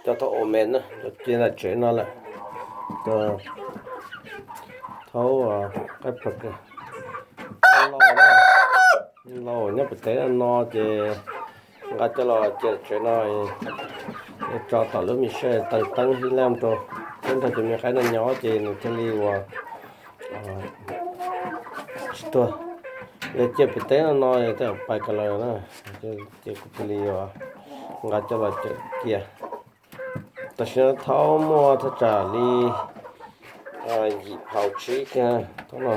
Coj tau ua me na, coj cia nram tsev no lawm. Thaub qaib plas kawm laus nyob pem teb no no ces nqa coj los cia tsev no, tso tom lub me sij taws teeb ib leeg rau, thiab nrog cov me qaib no nyob ces nws thiaj li ua tsis tuag. Yog cia pem teb no no tej zaum pais ko lawm na, ces kuv thiaj li ua nqa coj los cawm cia. Tam sim no thaub muaj thaj tsam li yim phaus tsib kiag thaub no.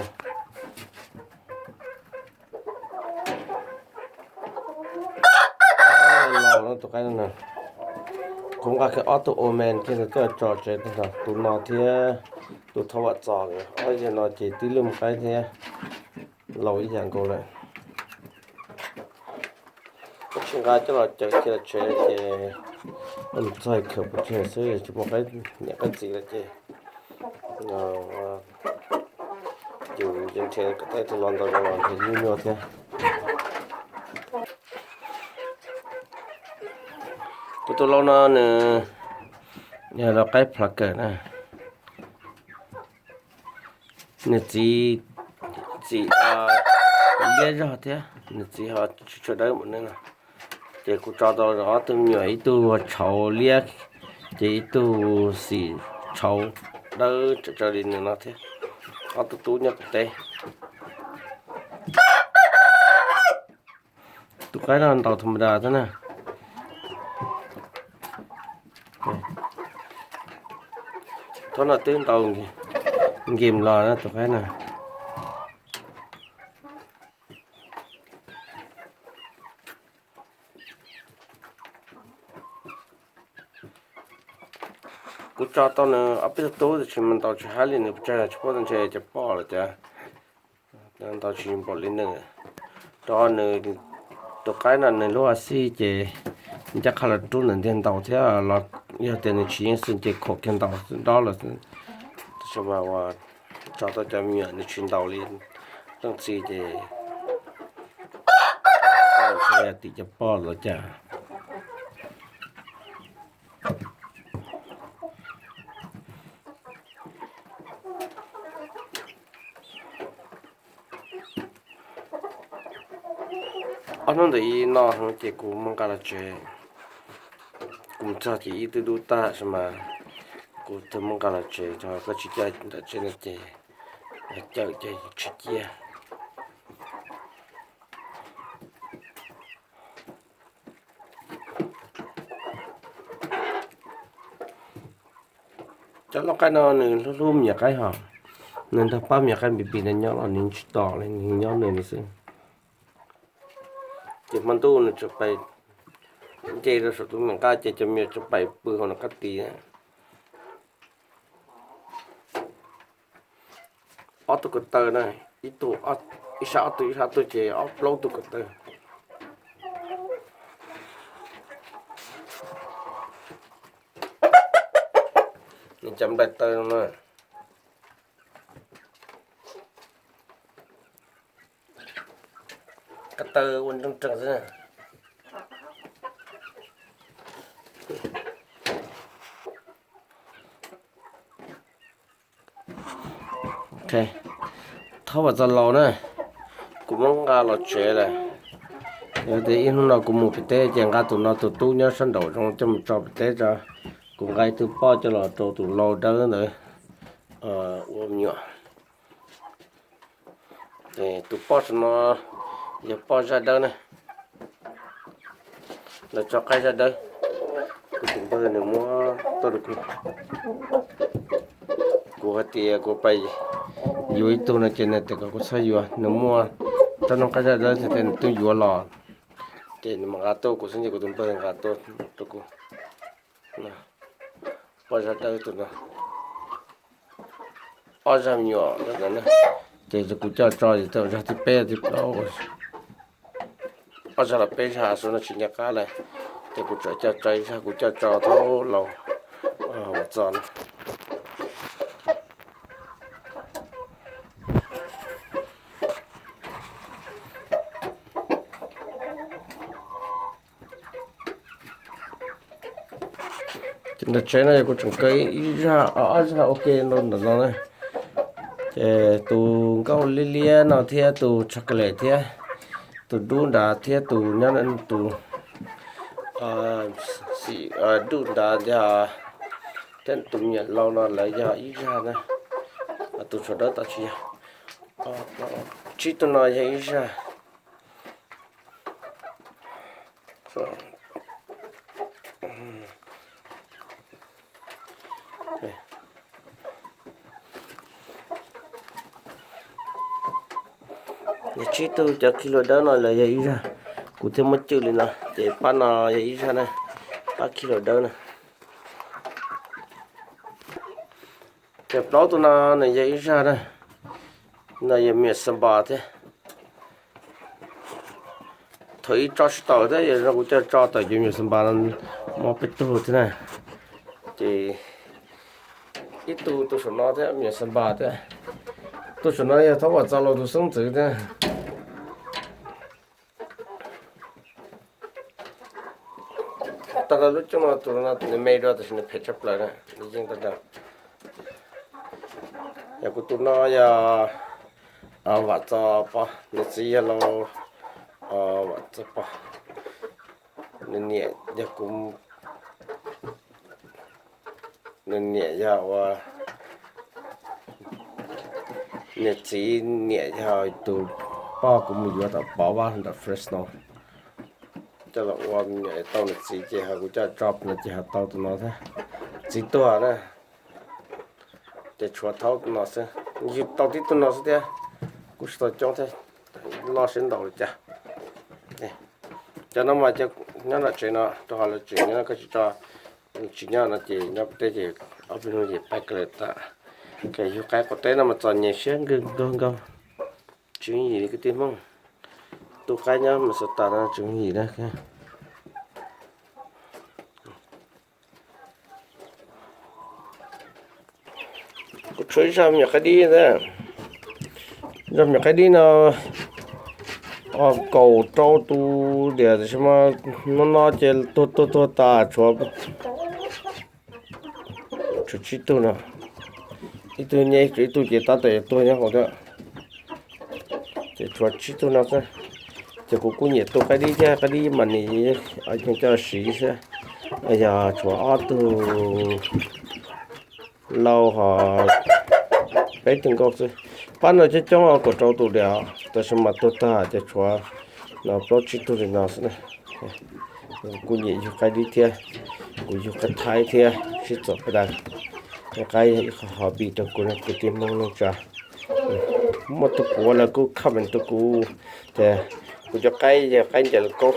Tus qaib no, kuv nqa kiag ob tug ua me kiag coj tso tsev, tus no thiab tus thaub vam txos, ob yawg no ces tib lub qaib thiab, laus ib yam nkaus lawm. Tab sis nqa coj los cawm cia tsev ces txog khaws pov tseg xwb, tsis muaj qaib niam qaib txiv lawm ces yus nrhiav kom tau tus no ntau zoo los nrhiav nyuaj nyuaj thiab. Kuv tus lau no nws yog lau qaib plas kawm na. Nws txiv, txiv liab zog thiab nws txiv ho tsis tshua dawb npaum nws no. Ces kuv tso tau ob tug me nyuam, ib tug tshauv liab, ces ib tug xim tshauv dawb tsawv tsawv li nws no thiab. Ob tug tub nyob pem teb. Tus qaib no ntaus tha ma da thiab na. Thaub no twb ntaus nkim los na tus qaib no. Kuv tso tau nws ob peb tug tub tab sis mas ntaus tsis hab li nws pes tsawg, tsis paub ntshe cov poj los cas. Ntaus tsis npaum li nws, rau qhov nws tus qaib no nws lub a xij ces ncaj qha los rub ntawm ntiag ntaus thiab los yog tias nws tsis yeej xwm ces khuam kiag ntaus dob lawm. Tab sis mas uas tso tau cov me nyuam nws tsis ntaus li leej txiv ces ntshe tim cov poj los cas. Ob hnub ntawm ib no ces kuv muab nqa los tsev. Kuv mus txog ces ib tug dub tag tab sis mas kuv thiaj muab nqa los tsev, rau qhov koj tsis coj nram tsev no ces cawm ces tsis ciaj. Cov lau qaib no nws hlub hlub me nyuam qaib hos, nws nrog pab me nyuam qaib npis npis no nyob los nws tsis tom li, nws nyob nws li xwb. Ces hmo ntuj nws tsuas pais nce rau saum tus me nyuam nqaj ces cov me nyuam tsuas pais pw hauv nws qab tis. Ob tug ko taw na, ib tug, ib sab ob tug, ib sab ob tug ces ob plaub tug ko taw. Nws cov nplaim taw no na. Ko taw ua nreeg nreeg xwb. Thaub vam txog laus na, kuv muab nqa los tsev lawm. Yog tias ib hnub no kuv mus pem teb ces nqa tus no tus tub nyob sab nraum zoov coj mus tso pem teb tso. Kuv nqa ib tug poj coj los rau tus lau dawb ntawd ua me nyuam. Tus poj saum no yog poj zaj dawb na. Lawv tso qaib zaj dawb, kuv tus npawg nws muab tuaj rau kuv. Kuv hais tias kuv pais yuav ib tug no ces nws tias kom kuv txhob yuav, nws muaj rab noog qaib zaj dawb thiab tias nws twb yuav los. Ces nws mam nqa tuaj, kuv xav tias kuv tus npawg nqa tuaj rau kuv. Poj zaj dawb tus no, ob zaj me nyuam, ces kuv coj tso ces tau zaj thib peb thib plaub, ob zaj los peb zaj xwb no tsis nco qab lawm. Ces kuv tseem coj tso ib zaj, kuv coj tso thaub laus txog no. Nram tsev no yog kuv tseem kaw ib zaj ob zaj ua ke ntawm no na. Ces tus nkauj liab liab no thiab tus chocolate thiab tus dub nrad thiab tus nyob tus xim dub nrad thiab tus me nyuam laus no lawv yog ib zaj na. Tus tshuav dawb tod tsis yog. Tsib tug no yog ib zaj. Yog tsib tug cov khi hluas dawb no lawv yog ib zaj. Kuv thiaj muab cwj li no ces pab no yog ib zaj na, pab khi hluas dawb na. Ces plaub tug no nws yog ib zaj na, no yog me nyuam xas npas thiab. Thaum ub tso tsis tau thiab yog kuv coj tso tawm ces me nyuam xas npas no muaj peb tug thiab na. Ces ib tug tus saum no thiab me nyuam xas npas thiab. Tus saum no yog thaub Vam Txos Laus tus xeeb ntxwv thiab. Tag nrho lub cooj no tus no nws me dua tab sis nws phem tshaj plaws na, nws yeej tag nrho. Yog kuv tus no yog Vam Txos Pov, nws txiv yog Laus Vam Txos Pov. Nws niam yog kuv, nws niam yog ua, nws txiv niam yog tus poj kuv mus yuav tom Pov Vaj nram Fresno. Coj los ua me nyuam tau nws txiv ces ho kuv coj tso no ces ho tau tus no thiab. Txiv tuag na, ces tshuav thaub tus no xwb. Yug tau tib tug no xwb thiab, kuj tsis tau coob thiab, loj siab ntau li cas. Cov no mas nyob nram tsev no rau qhov lawv tseem nyob, koj tsis tso, tsis nyob no ces nyob pem teb ces ob peb hnub ces pab kawg lawm tas. Yug qaib qaum teb no mas txom nyem siab nkaus nkaus nkaus. Tsis yooj yim li kwv tij Hmoob. Tu qaib nyob Minnesota no tsis yooj yim na. Kuv tshuav ib zaj me nyuam qaib dib ntag. Zaj me nyuam qaib dib no kaum rau tus diam tab sis mas no no ces tuag tuag tuag tas tshuav, tshuav tsib tug no. Ib tug nyeb, tshuav ib tug ces tab tom yuav tuag nyob hauv thiab. Ces tshuav tsib tug no xwb. Ces kuv kuj nyiam tu qaib dib thiab, qaib dib mas nws coj siv xwb. Yog tshuav ob tug lau ho peb tug nkauj xwb. Pab no coob coob kaum rau tus diam, tab sis mas tuag tag ces tshuav no plaub tsib tug li no xwb na. Kuj nyiam yug qaib dib thiab, kuv yug qaib thaib thiab sib txuas peb daws. Qaib yog ib qho hobby rau kuv, kwv tij Hmoob neej tsa. Muaj tus kuv lawv kuj comment rau kuv tias kuv cov qaib yog qaib ncaws lauj kaub.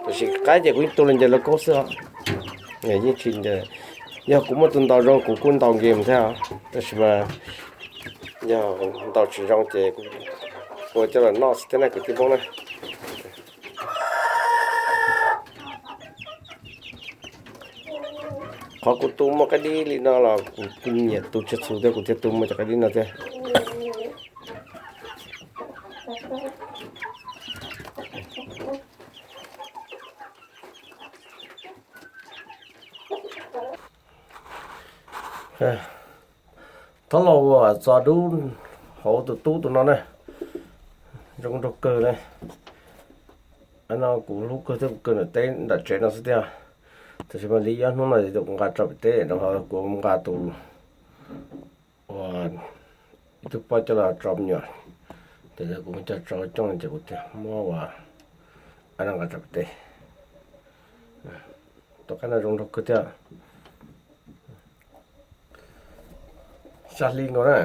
Tab sis qaib ces kuv yeej tu los ncaws lauj kaub xwb os. Yeej tsis ncaws, yog kuv muaj tus ntaus zoo kuv kuj ntaus game thiab, tab sis mas yog ntaus tsis zoo ces kuv ua coj los noj xwb thiab na kwv tij Hmoob na. Qhov kuv tu muaj qaib dib li no los kuv nyiam tu tsiaj txhu thiab kuv thiaj tu muaj cov qaib dib no thiab. Thaub Laus Vam Txos Dub hauv tus tub tus no na, zoo nraug kawg na. No kuv hlub kawg thiab kuv kawg nram teb nram tsev no xwb tiag. Tab sis mas li ob hnub no kuv nqa tso pem teb rau qhov kuv nqa tus ua ib tug poj coj los tso me nyuam, ces kuv coj tso coob ces kuv thiaj muab ua no nqa tso pem teb. Tus qaib no zoo nraug kawg thiab. Xya hli nkaus na.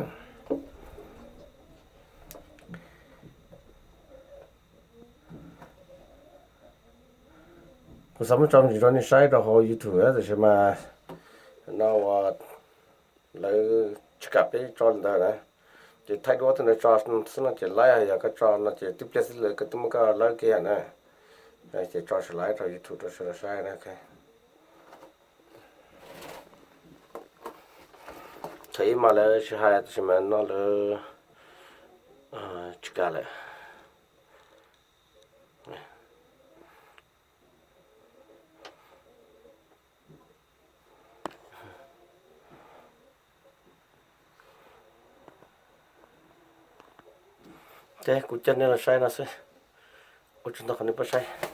Kuv xav muab tso me ntsis rau nej saib rau hauv YouTube tab sis mas no uas lawv tsis kam peb tso li ntawd na, ces thaij duab tug ntawd tso xwb no ces laib, yog koj tso no ces twb pliag xwb lawv twb muab koj laib kiag na. Ces tso tsis laib rau YouTube rau sawv daws saib na. Thaum ub mas lawv tsis hais tab sis mas no lawv tsis kam lawm. Ces kuv coj nej los saib no xwb, ua tsaug ntau qhov nej pab saib.